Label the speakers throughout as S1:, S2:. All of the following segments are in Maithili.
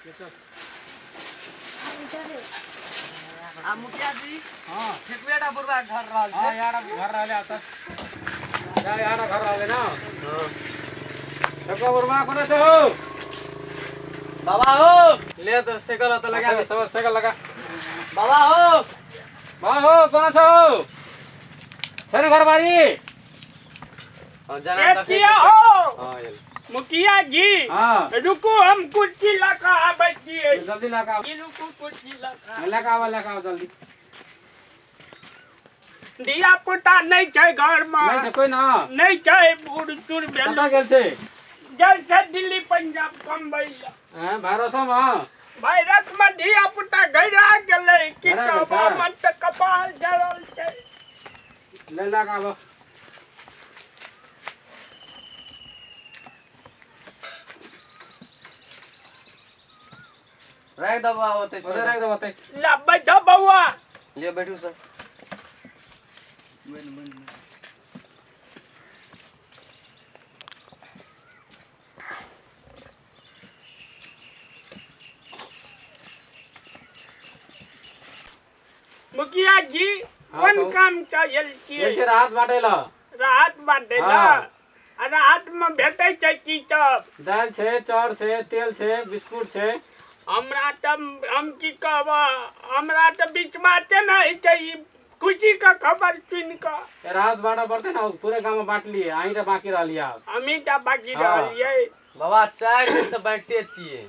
S1: आ मुखिया जी,
S2: हाँ।
S1: ठेकुआ टा बुढ़वा के घर रहल
S2: हाँ
S1: छै।
S2: यार, अब घर रहले आता जा यार, घर रहले ना।
S1: हाँ।
S2: ठेकुआ बुढ़वा कोना छै हो?
S1: बाबा हो, ले तो साइकिल तो लगा दे।
S2: सब साइकिल लगा।
S1: बाबा हो।
S2: बाबा हो, कोना छै हो? छै ने घरबारी?
S1: हाँ, जना
S3: ए,
S1: तखै
S3: किया
S1: तऽ
S3: हो?
S1: हाँ, एल।
S3: मुखिया जी।
S2: हाँ।
S3: रुकू, हम कुर्सी लऽ कऽ आबै छियै।
S2: जल्दी लगा।
S3: ई रुकू, कुर्सी लऽ कऽ।
S2: लगा आवा, लगा आवा जल्दी।
S3: धिया पुता नहि छै घर मे?
S2: नहीं छै कोई ना।
S3: नहि छै, बूढ़ सूढ़ भेल।
S2: कतऽ गेल छै?
S3: गेल छै दिल्ली पंजाब कमबै लए।
S2: हैं, भाइरस मे?
S3: वायरस मे धिया पुता गैरा गेलै की।
S2: गैरा गेल
S3: कहबो
S2: छै?
S3: मन तऽ कपाल जरल छै।
S2: ले लगा आवा।
S1: राखि दऽ बाबा ओतै।
S2: ओतै राखि देबो ओतै।
S3: ला बैठो बौआ।
S1: लिअ, बैठू सर।
S3: मुखिया जी।
S2: हाँ,
S3: कोन
S2: कहू।
S3: काम चाहल
S2: गेल
S3: छियै?
S2: छै राहत बाँटै लए।
S3: राहत बाँटै लए?
S2: हाँ।
S3: आ राहत मे भेटै छै की सब?
S2: दालि छै, चाउर छै, तेल छै, बिस्कुट छै।
S3: हमरा तऽ, हम की कहब, हमरा तऽ विश्वासे नहि होइ छै ई खुशी के खबर सुनि कऽ।
S2: राहत बाँटऽ पड़तै ने, पूरे गाँव मे बाँटलियै, अहीं टा बाँकी रहलियै आब।
S3: हमही टा बाकी
S2: हाँ।
S3: रहलियै।
S1: बाबा, 4 दिन से बाँटिते छियै।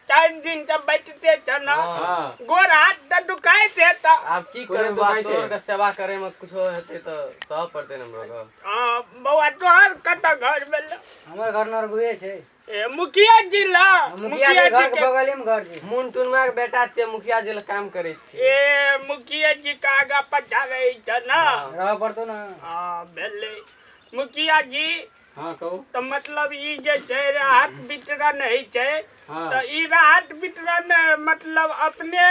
S3: 4 दिन तऽ बैठते छ ने?
S2: हाँ।
S3: गोर हाथ तऽ दुखाइत हेतऽ।
S1: आब की
S2: कोना
S1: करबै बाबा?
S2: दुखाइ छै?
S1: तोहर के सेवा करे में कुछो हेतै तऽ सहऽ पड़तै ने हमरो के।
S3: हँ, बौआ, तोहर कतऽ घर भेल?
S4: हमर घर नरगुए छै।
S3: ए, मुखिया जी ला?
S4: मुखिया के घर के बगले में घर छै।
S1: मुन टुनमा के बेटा छियै, मुखिया जी लग काम करै छियै।
S3: ए, मुखिया जी के आगा पाछा रहै छ ने?
S1: हाँ।
S4: रहऽ पड़तौ ने।
S3: हँ, भेलै मुखिया जी।
S2: हाँ, कहू।
S3: तऽ मतलब ई जे छै राहत वितरण होइ छै,
S2: हाँ।
S3: तऽ ई राहत वितरण मतलब अपने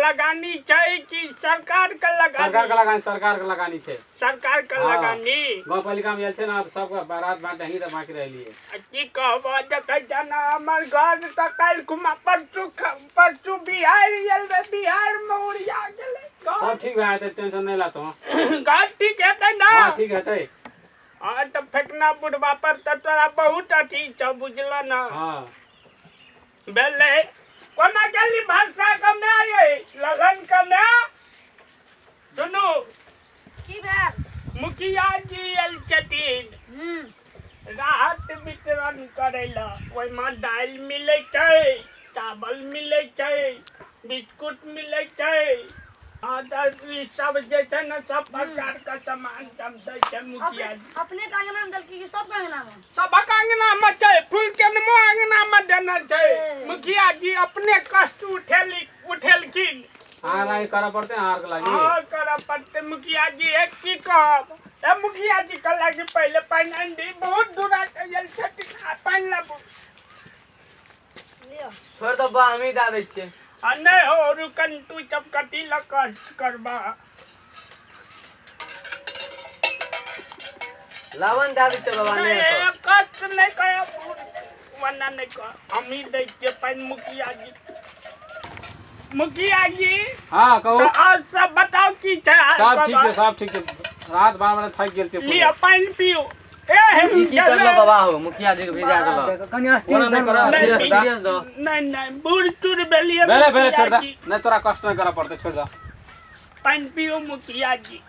S3: लगानी छै कि सरकार के
S2: सरकार
S3: लगानी?
S2: के लगानी, सरकार के लगानी छै।
S3: सरकार के
S2: हाँ।
S3: लगानी।
S2: गाँव पालिका मे आयल छै ने, सबके राहत बाँटे, अहीं टा बाँकी रहलियै।
S3: आ की कहबो, देखै छ ने, हमर घर तऽ काल्हि खुमा परसू परसू बिहार आयल रहे, बिहार मे उड़िया गेलै घर।
S2: सब ठीक भए जेतै, टेंशन नहि ला तों।
S3: घर ठीक हेतै ने?
S2: हाँ, ठीक हेतै।
S3: हाँ, तऽ फेकना बुढ़बा पर तऽ तोरा बहुत अथी छौ, बुझल ने?
S2: हाँ।
S3: भेलै, कोना गेली भरसा के माय यै, ललन के माय, दुनू?
S5: की भेल?
S3: मुखिया जी आयल छथिन राहत वितरण करै लए। ओहिमे दालि मिलै छै, चावल मिलै छै, बिस्कुट मिलै छै। हँ, तऽ ई सब जे छै ने, सब प्रकार के सामान सब दै छै मुखिया जी।
S5: अपने के अंगना में देलकै कि सबके अंगना में?
S3: सबक अंगना में छै, फूल के नमो अंगना में देने छै। मुखिया जी अपने कष्ट उठेली उठेलखिन।
S2: अहाँ लागि करऽ पड़तै, अहाँ आरके लागि।
S3: हाँ, करऽ पड़तै मुखिया जी। एक की कहब, ए मुखिया जी कहला कि पहिले पानि आनि दी, बहुत दूरा के गेल छथिन। आ पानि लाबू।
S5: लिअ।
S1: छोड़ि दऽ बा, हमही दए दै छियै।
S3: आ नहि हो, रुकन, तू सब कथी लऽ कष्ट करबा?
S1: लावन, दए दै छियै बाबा, नहि
S3: नहि
S1: हेतौ।
S3: कष्ट नहि करब, ओना नहि कर, हमही दै छियै पानि मुखिया जी। मुखिया जी।
S2: हाँ, कहू।
S3: तऽ आओर सब बताउ, की छै हाल
S2: सब ठीक छै।
S3: खबर?
S2: सब ठीक छै, रात बार बार थाकि गेल छै पूरे।
S3: लिअ, पानि पियू। ए हे।
S1: ई की करलो बाबा हो, मुखिया जी के भेजा देलक।
S4: कनि अस्थिर।
S2: ओना नहि करऽ।
S3: नहि,
S1: सीरियस, सीरियस दो।
S3: नहि नहि, बूढ़ सूढ़ भेलियै।
S2: भेलै भेलै,
S3: मुखिया
S2: छोड़ दे।
S3: जी।
S2: नहि, तोरा कष्ट नहि करऽ पड़तै, छोड़ दे।
S3: पानि पियू मुखिया जी।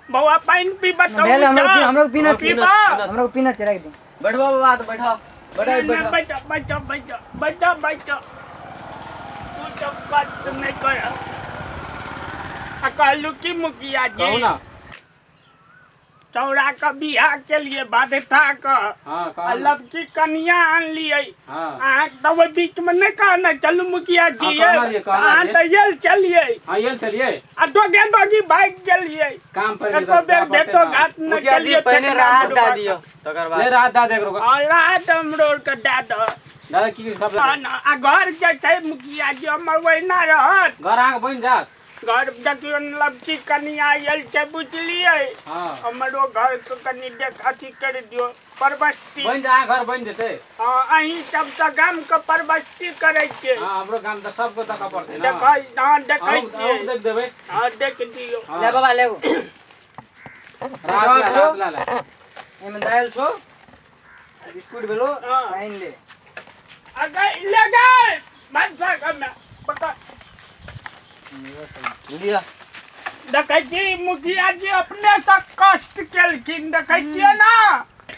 S3: बौआ, पानि पीबऽ तऽ
S4: भेल, हमरो
S3: उठऽ।
S4: हमरो पीना छै।
S3: पीबऽ।
S4: हमरो पीना छै, राखि दे।
S1: बैठबो बाबा तऽ बैठो, बैठो।
S3: नहि,
S1: बैठो।
S3: बैठो बैठो बैठो बैठो बैठो। तू सब कष्ट नहि कर। आ कहलू की मुखिया जी?
S2: कहू ना।
S3: चौड़ा के बियाह के लिए बाध्यता के
S2: हाँ,
S3: आ
S2: कहू ना।
S3: लड़की कनिया आनलियै।
S2: हाँ।
S3: अहाँ तऽ ओहि बीच मे नहि कहने चलू मुखिया जी।
S2: हाँ, कहने रहियै, कहने
S3: अहाँ
S2: रहियै।
S3: तऽ गेल चलियै।
S2: हाँ, गेल छलियै।
S3: आ डोगे डोगी भागि गेलियै।
S2: काम पर
S3: एको बेर भेटो घाट नहि
S1: मुखिया जी,
S3: केलियै।
S1: पहिने
S3: फेकना
S1: राहत
S3: बुढ़बा
S1: दए
S3: के।
S1: दियौ तकर
S2: ले
S1: बाद।
S2: राहत दए दे एकरो।
S3: आ राहत हमरो आरके दए दऽ।
S2: दादा, की की सब?
S3: आ न, आ घर जे छै मुखिया जी हमर, ओहिना रहत।
S2: घर अहाँके बनि जायत।
S3: घर देखियौ लड़की कनिया आयल छै बुझलियै।
S2: हाँ।
S3: हमरो घर के कनि देख अथी कर दियौ परबस्ती।
S2: बनि जा, घर बनि जेतै।
S3: हाँ, अहीं सब तऽ गाम के परबस्ती करै छियै।
S2: हाँ, हमरो गाम तऽ सबके देखऽ पड़तै ना।
S3: देखै, हाँ, देखै
S2: अहूँ
S3: छियै।
S2: देख देबै।
S3: हाँ, देख दियौ।
S2: हाँ।
S4: ले बाबा लेबो।
S2: रात ला, रात ला, ला।
S4: एमे दालि छौ, बिस्कुट भेलो,
S3: हाँ।
S4: पानि ले।
S3: अगे ले गए भनसा घर में पकड़।
S1: लिअ।
S3: देखै छी मुखिया जी अपने से कष्ट केलखिन, देखै छियै ना।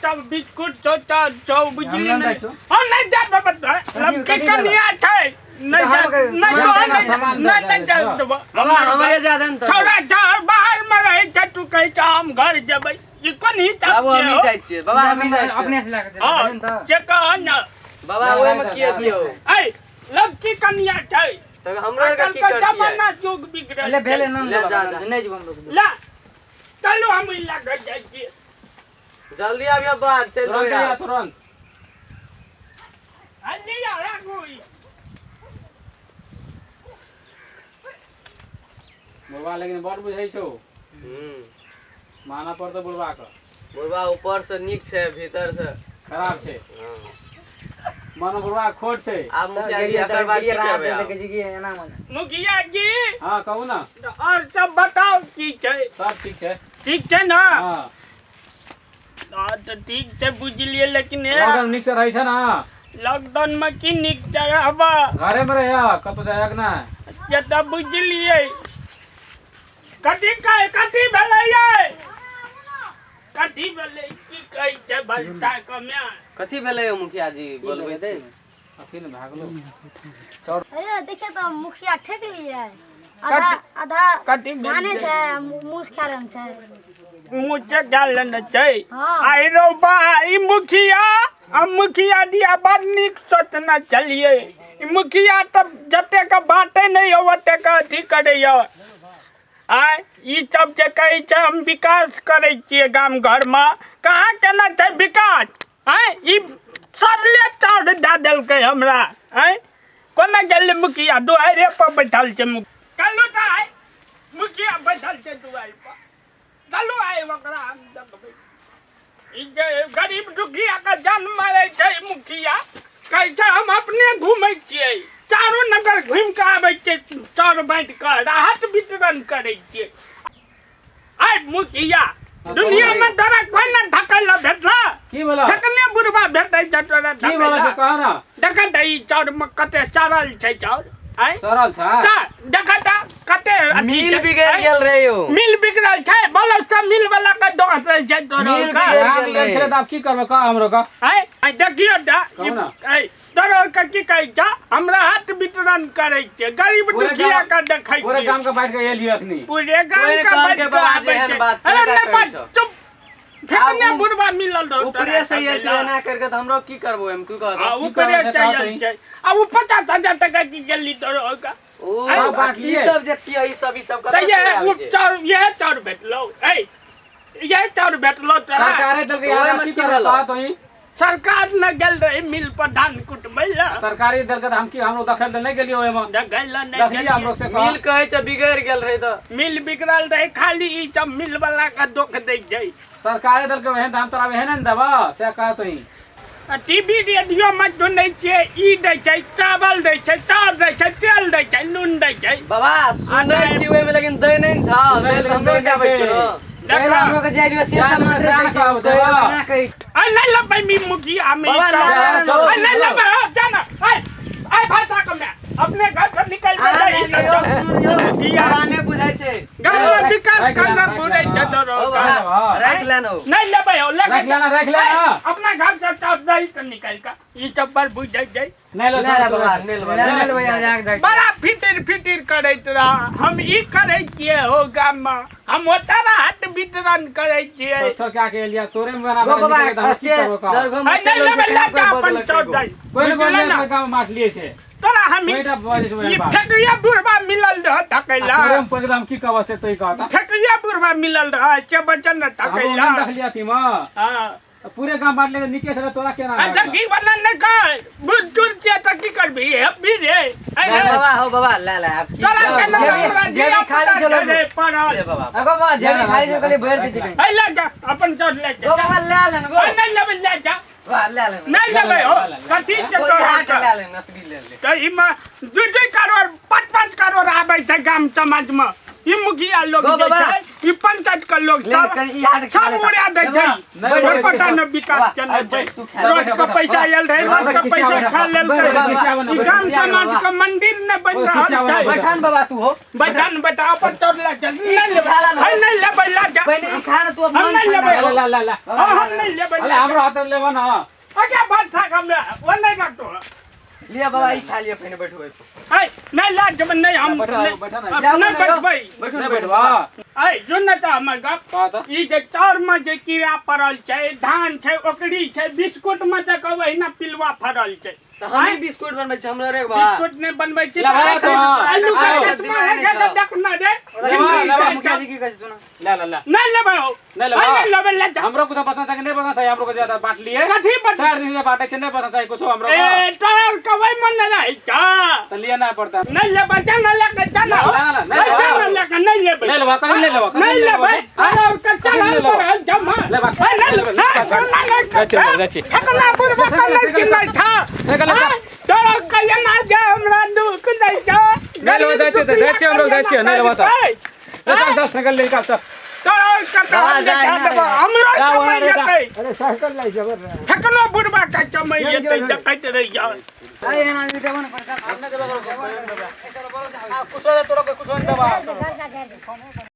S3: सब बिस्कुट छौ, चाउर छौ, बुझली
S4: हम
S3: नहि।
S4: नहि छौ।
S3: हम नहि जायब बाबा, लड़की
S4: कथी
S3: कनिया छै। नहि
S4: तऽ
S3: जायब,
S4: हम
S3: नहि
S4: सामान
S3: तोहर
S2: देना, सामान
S3: नहि,
S2: दे
S3: नहि
S2: दे,
S3: जायब
S2: दे।
S3: देबो।
S1: बाबा हमरे ज्यादा ने तऽ
S3: छौड़ा छौ, बाहर मे रहै छै, तू कहै छ हम घर जेबै, ई कोन हिसाब
S1: बाबू
S3: छै
S1: हमही
S3: हौ?
S1: जाइ छियै, बाबा हमही जाइ छियै।
S4: अपने से लए कऽ चल,
S3: हाँ,
S4: ने तऽ।
S3: जे कह ने।
S1: बाबा ओहिमे की अथियो?
S3: ऐ लड़की कनिया छै।
S1: तऽ हमरो आरके
S3: आजकल
S1: की
S3: के
S1: करतियै?
S3: जमाना युग बिगड़ल
S4: ले भेलै
S3: छै।
S4: ना।
S1: ले जा, जा।
S4: नहि जेबो हम लोग।
S3: ला चलू, हम ई लए जाइ छियै।
S1: जल्दी आबियो बाद चलि
S2: तुरंत
S1: जेबै
S2: आइया,
S1: आब।
S2: तुरंत।
S3: आ लिअ, राखू ई।
S2: बुढ़बा लेकिन बड़ बुझै छौ। मानऽ पड़तौ बुढ़बा के।
S1: बुढ़बा ऊपर से नीक छै, भीतर से
S2: खराब छै।
S1: हाँ।
S2: मानो बुढ़बा के खोट छै।
S1: आब मुखिया जी एकर बाद की करबै आब?
S4: देखै छी कि एना मने।
S3: मुखिया जी।
S2: हाँ, कहू ना।
S3: और सब बताउ की छै?
S2: सब ठीक छै।
S3: ठीक छै ना?
S2: हाँ।
S3: हाँ, तऽ ठीक छै बुझलियै, लेकिन हे
S2: लॉकडाउन नीक से रहै छै ना?
S3: लॉकडाउन में की नीक छै रहबा?
S2: घरे में रहिया, कतौ जायक ना।
S3: से तऽ बुझलियै। कथी कहै, कथी भेलै यै? कथी भेलै, की कहै छै भलता कमे?
S1: कथी भेलै यौ मुखिया जी बोलबै छी?
S2: अथी ने भए गेलौ।
S5: अरे देखिए तऽ मुखिया ठेक लिए, आधा आधा
S3: कथी
S5: धाने छै, मूस खा रहल छै।
S3: मुँह गाल लेने छै।
S5: हाँ।
S3: आइ रौ बा, ई मुखिया आ मुखिया दिया बड़ नीक सोचने छलियै। ई मुखिया तऽ जतेक बाटे नहि यौ ओतेक अथी करैया। आँय, ई सब जे कहै छै हम विकास करै छियै गाम घरमे, कहाँ केना छै विकास? आँय, ई सरले चाउर दए देलकै हमरा। आँय, कोना गेलै मुखिया? दुआरे पर बैठल छै। चलू तऽ आइ मुखिया बैठल छै दुआरि पर, चलू आइ ओकरा हम देखबै। ई जे गरीब दुखिया के जान मारै छै मुखिया, कहै छै हम अपने घूमै छियै, चारू नगर घूमि कऽ आबै छियै, चाउर बाँटि कऽ राहत वितरण करै छियै। आइ मुखिया, दुनिया में तोरा कोई न ढकल भेटल?
S2: की भेलौ?
S3: ठकने बुढ़बा भेटै छै तोरा।
S2: की भेलौ से कह ना।
S3: देख तऽ ई चाउर में कते सड़ल छै चाउर। आँय,
S2: सरल छै।
S3: तऽ देख तऽ कते अथी
S1: मिल
S3: छै।
S1: बिगड़ि
S3: आँय?
S1: गेल रहे यौ।
S3: मिल बिगड़ल छै, बोलो सब मिल वाला के दोष दै छै तोरा।
S1: मिल
S3: के।
S1: बिगड़ि
S2: वएह मिल गेल छलै तऽ आब की करबै, कह हमरो कह।
S3: आँय, आँय, देखियौ तऽ
S2: कहू ना।
S3: आँय, तोरा के की कहै छ, हमरा हाथ वितरण करै छै गरीब
S2: पूरे
S3: दुखिया
S2: गाम-
S3: के देखै
S2: पूरे
S3: छियै।
S2: गाम के बाँटि के एलियै अखनी।
S3: पूरे गाम
S1: कोइ
S3: के
S1: कहलकै
S3: बाँटि के
S1: बाबा
S3: आबै
S1: जे एहन
S3: छै।
S1: बात
S3: अरे
S1: कोइ
S3: नहि
S1: कहै
S3: बात,
S1: छौ।
S3: चुप, फेकने
S1: आब
S3: बुढ़बा मिलल रहौ
S1: ऊपरे
S3: तोरा
S1: से आयल छै
S3: सबके।
S1: एना करके तऽ हमरो की करबो एम तू कह।
S3: आ
S2: की
S3: ऊपरे
S2: करबै से
S3: से
S2: कहत
S3: आयल
S2: ही।
S3: छै। आ उ 50,000 टका की गेली तोरा ओका?
S1: ओ
S2: सब बाँटलियै।
S1: ई सब जे छियै, ई सब, ई सब
S3: तऽ
S1: कतऽ से
S3: इएह
S1: आबै
S3: उ
S1: छै?
S3: चाउर, इएह चाउर भेटलौ। ऐ इएह चाउर भेटलौ तोरा?
S2: सरकारे देलकै।
S1: ओहिमे
S2: यार की
S1: की
S2: करबै
S1: भेलौ?
S2: कह तोही।
S3: सरकार ने गेल रही मिल पर धान कुटबै लए।
S2: सरकारी देलकै तऽ हम की, हमरो देखै लए नहि गेलियै ओहिमे?
S3: देखै लए नहि
S2: देखलियै
S3: गेलियै।
S2: हमरो से कह।
S1: मिल कहै छै बिगड़ि गेल रहै तऽ
S3: मिल बिगड़ल रहै, खाली ई सब मिल वाला के दोख दै छै।
S2: सरकारे देलकै ओहन तऽ हम तोरा ओहने ने देबऽ, से कह तोही।
S3: आ टीवी रेडियो में सुनै छियै ई दै छै चावल, दै छै चाउर, दै छै तेल, दै छै नून, दै छै।
S1: बाबा सुनै छी ओहिमे, लेकिन दै नहि ने छौ।
S2: सुनै
S1: दै तऽ
S2: लेकिन
S1: हमरो
S2: दै
S1: के आबै
S2: नहि
S1: छौ
S2: छै।
S1: ने।
S3: देखा
S4: हमरो के जाय दियौ से
S2: जाय
S4: सब
S2: दियौ,
S4: मात्र
S2: से
S4: दै छै,
S2: कहब देबऽ।
S4: केना कहै छै।
S3: आ नहि लेबै मी मुखिया में ई
S1: बाबा,
S3: चाउर।
S1: ला, ला,
S2: चलो,
S3: आ नहि लेबै हो, जा ना। आइ आइ भाषा कमे अपने घर से निकल के
S1: अहाँ
S3: जाइ।
S1: नहि लियौ, सुनू यौ,
S3: मुखिया।
S1: बाबा नहि बुझै छै।
S3: गाम में विकास
S2: राखि
S3: करना
S2: लेना,
S3: बुरै छै तोरो।
S1: ओ बाबा, राखि लेन हौ।
S3: नहीं लेबै हो, लेके
S2: राखि लेना, राखि लेना।
S3: अपना घर से चाउर दही के निकल के ई सब पर बुझै छै।
S2: नहि लो।
S1: नहि बाबा, नहि लेबै।
S4: ले ले भैया, जाके दै।
S3: बड़ा फिटिर फिटिर करैत रह, हम ई करै छियै हो गाम में, हम ओतऽ हाथ वितरण करै छियै।
S2: थोड़ क्या के एलियै तोरे में बना
S1: गो बाबा,
S2: बना के की
S1: कते
S2: करबो कह।
S1: दरगम
S3: आइ नहि लेबै, लए जा अपन चाउर दही।
S2: कोइ ने
S3: बुझलै ना?
S2: बोलले गाम बाँटलियै से।
S3: तोरा हम
S2: कोइ टा बजै छै
S3: ई
S2: ओहन बात।
S3: फेकुआ बुढ़बा मिलल रह ढकैला।
S2: आ तोरे में पड़ि गेल, हम की कहबऽ से तोही कहता।
S3: फेकुआ बुढ़बा मिलल रह के बचन न
S2: हमरो
S3: ढकैला।
S2: नहि देखलियै अथीमे।
S3: हाँ।
S2: पूरे गांव बांट ले निके से तोरा केना
S3: अच्छा की बना नहीं कर बुजुर्ग छियै तऽ की करबी हेबी रे अरे
S1: बाबा हो बाबा ले ले आब की
S3: तोरा केना
S4: जेबी-
S3: हमरा
S4: जेबी
S3: धिया
S4: खाली
S3: पुता
S4: छलौ।
S3: रे पड़ल
S1: ले बाबा
S4: अगो माँ जेबी खाली छौ खाली भरि दै छै
S3: अइ ले जा अपन चोर ले
S1: गो
S3: जा
S1: बाबा ले ले गो
S3: अइ नहीं लेबै ले जा
S1: वाह ले ले
S3: नहीं लेबै हो कथी के
S1: गो
S3: तोरा
S1: यहाँ के
S3: के?
S1: ले ले नतबी ले ले
S3: तऽ ईमे 2-2 करोड़ 5-5 करोड़ आबै छै गाम समाजमे। ई मुखिया लोग
S1: गो
S3: जे
S1: बाबा।
S3: छै ई पंचायत के लोग
S1: ले
S3: सब
S1: कनी ई हाथ खा
S3: सब
S1: ले
S3: उड़ा दै छै।
S2: नहीं,
S3: कोई
S2: नहीं,
S3: पता
S2: नहीं,
S3: न विकास
S1: बाबा,
S3: केने
S1: अरे
S3: छै।
S1: बैठ तू खा ले।
S3: रोड के पैसा आयल रहै,
S1: बाबा,
S3: रोड के पैसा खा लेलकै।
S1: बाबा,
S3: ई गाम समाज के मंदिर नहि बनि रहल छै।
S1: बैठन बाबा तू हो
S3: बैठन बैठा अपन तोड़ ले चल। नहीं लेबै
S1: खा ला
S3: है, नहीं लेबै ला जा।
S1: पहिले ई खा न तू
S3: हम
S1: अपन
S3: नहीं लेबै।
S2: ला ला ला ला
S3: हाँ, हम नहीं लेबै।
S2: अरे हमरो हाथ में लेबो ना।
S3: अच्छा बात था हमरा वो नहीं रखतो।
S1: लिया बाबा ई खा लिया पहिले बैठो बैठो।
S3: ऐ नहीं ला जब नहीं हम
S2: बैठो,
S3: नहीं-
S2: बैठो ना।
S3: अब नहीं बैठबै।
S1: बैठो
S2: नहीं बैठवा।
S3: ऐ सुन न तऽ हमर गप।
S2: कह तऽ।
S3: ई जे चाउर में जे कीड़ा पड़ल छै, धान छै, ओकरी छै, बिस्कुट में जे कहबै एहिना पिलुआ फड़ल छै।
S1: तऽ हम बिस्कुट बनबै छी हमरो रे बाबा।
S3: बिस्कुट नहि बनबै छी।
S2: ला भाई,
S3: तऽ
S2: तो
S3: आलू के
S2: आओ।
S3: चटनी है के देखना रे।
S2: ला, ला,
S1: मुखिया जी की कहै छै सुना।
S2: ला ला ला
S3: नहीं लेबै हो।
S2: नहीं लेबै।
S3: नहीं लेबै ले जा।
S2: हमरो कुछ पता था कि नहीं पता था हमरो को ज्यादा बांट लिए।
S3: कथी बता
S2: 4 दिन से बांटे छे नहीं पता था कुछ हमरो को।
S3: ए तोरा कहबै मन नहि रहै छौ।
S2: तो लिया ना पड़ता।
S3: नहीं लेबै जा ना लेके जा ना हो।
S2: ना, ना, ना,
S3: नहीं जा ना लेके नहीं लेबै।
S2: नहीं लेबा, कहीं नहीं लेबा, कहीं
S3: नहीं
S2: नहीं लेबा।
S3: लेबै। अरे ओकर
S2: कहीं
S3: चलल
S2: नहीं लेबा।
S3: पड़ल जमा।
S2: लेबा,
S3: ए, नहीं
S2: लेबा,
S3: लेबै।
S2: लेबा।
S3: नहीं, नहीं,
S2: जाइ छियै, जाइ छियै।
S3: ठकला बुढ़बा कलर किनै छौ।
S2: ठकला, जा।
S3: आँय, तोरा कहिया ना जा हमरा दुख दै छौ।
S2: नहीं लेबा, जाइ छियै, जाइ छियै, हमरो जाइ छियै, नहीं लेबा तऽ।
S3: आँय,
S2: ए, चल चल साइकिल ले निकाल चल।
S3: तोरा ओकर
S1: जा,
S3: हम
S1: जा,
S3: देखा
S1: जा,
S3: देबौ।
S1: जा।
S3: हमरो
S2: जा,
S3: कमाइ
S2: जा, जा।
S3: जेतै।
S4: अरे साइकिल लै छै
S3: ठकनो बुढ़बा के कमाइ जेतै देखैत रहि जाउ।
S4: अरे एना आदमी देबो न पैसा।
S2: कुछ हो तोरा कुछ हो नहीं देबा।
S5: घर जा।